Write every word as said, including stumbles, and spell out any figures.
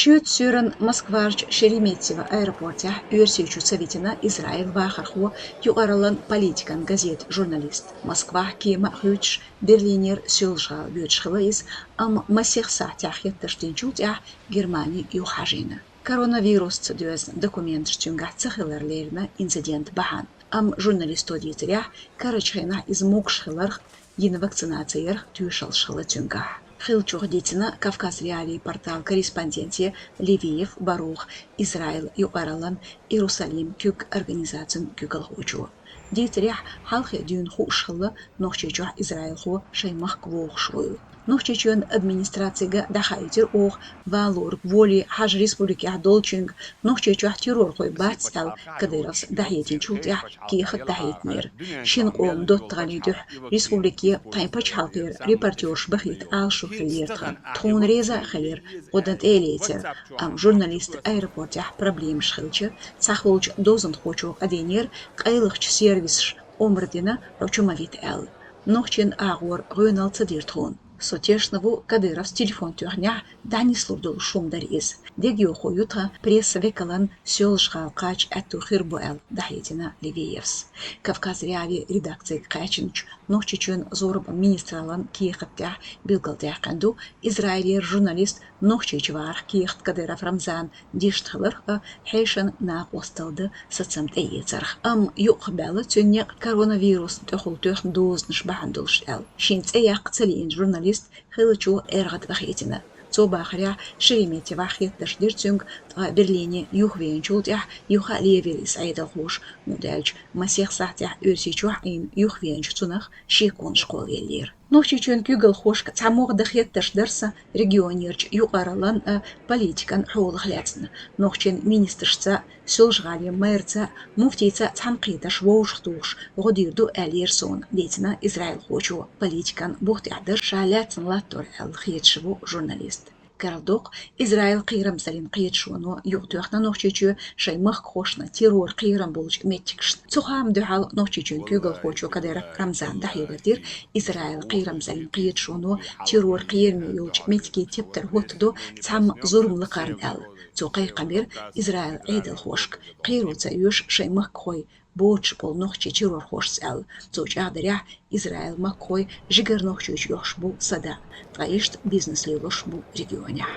Шоьтан суьйрана Москварчу Шереметьево аэропортехь Оьрсийчу ца витина Израиль вахархо, юкъараллан политикан газетан журналист. Москвахь кема а хуьйцуш, Берлинера Соьлжа-ГӀала воьдуш хилла иза, амма масех сахьтехь хеттарш динчул тӀаьхьа Германи юхахьажийна. Коронавирусца доьзна документаш цуьнгахь ца хилар лерина инцидент бахьана. Амма журналисто дийцарехь, карарчу хенахь иза могуш хиларх, йина вакцинаци ярх тоьшаллаш хилла цуьнгахь. Хиллачух дийцина Кавказ.Реалии порталан корреспонденте Левиев Барух, Израиль юкъараллан Иерусалим куьг организацин куьйгалхочо. Дийцарехь, хьалхе дуьйна хууш хилла Нохчийчохь израилхо шайн махка вогӀуш вуйла. Нохчийчоьнан администрацига дӀахаийтира оха, валург волий Хьажа республикехь долчуьнга Нохчийчохь террорхой бац аьлла Кадыровс дӀахьединчул тӀаьхьа кехат дӀахьединера. Шина къоман доттагӀаллин дуьхьа республике тхайн пачхьалкхера репортерш бахийта Ӏалашо хиллера тхан. Тхуна реза а хилира, гӀо дан тӀе а лецира, амма журналиста аэропортехь проблемаш хилча, цхьахулчу дозанхочо къадийнера, къайлахчу сервисаша омра дина, хьо чу ма вита аьлла. Нохчийн агӀор гӀоьналла ца дира тхуна. Со тешна ву, Кадыровс телефон тоьхнехь, дӀанислур долуш хӀума дара иза. Дегайовхо ю тхан пресса-векалан Соьлжа-ГӀала кхача аьтту хир бу аьлла, дӀахьедина Левиевс. Кавказ.Реалии редакцига кхаьчначу Нохчийчоьнан зорбан министраллан кехат тӀехь билгалдаьккхина ду, Израилера журналист Нохчийчу варах кехат Кадыров Рамзана дишна хиларх а, хьешан накъосталла дан сацам тӀеэцарх. Амма юкъахбаьлла цуьнан некъ коронавирусна тӀехула тоьхна дозанаш бахьана долуш аьлла. Шен цӀе яккха ца лиъна журналист хиллачо эргӀад вахийтина. Цо бахарехь, Шереметьевохь хеттарш дира цуьнга, ткъа Берлине юхавеанчул тӀаьхьа юха а левира иза Ӏедалхоша, хӀунда аьлча масех сахьтехь Оьрсийчохь Ӏийна юхавеанчу цунах шеконаш кхоллаеллера. Нохчийчоьнан куьйгалхошка цхьа могӀа дан хеттарш дара сан регионерчу юкъараллан а, политикан а хьолах лаьцна. Нохчийн министрашца, Соьлжа-ГӀалин мэрца, муфтийца цхьаьна кхетарш вовшахтухуш гӀо дийр ду аьллера суна, дийцина израилхочо. Политикан бух тӀехь дара ша лаьцна латтор аьлла хеташ ву журналист. Карладоккху, Израилан кхерамзаллин кхеташоно юкъатоьхна Нохчийчоь шайн махкахошна террор кхерам болчу меттигашна. Цу хаамна дуьхьал Нохчийчоьнан куьйгалхочо Кадыров Рамзана дӀахьедар дира, Израилан кхерамзаллин кхеташоно террор кхераме йолчу меттиге тептар хӀоттадо цхьамма зурма лакхарна аьлла. Цо кхайкхам бира Израилан Ӏедалхошка, кхеро ца оьшу шайн махкахой боцуш болу нохчийн террорхошца аьлла. Цо чӀагӀдарехь, Израилан махкахой жигара Нохчийчу оьхуш бу садаӀа, ткъа иштта бизнес лелош бу регионехь.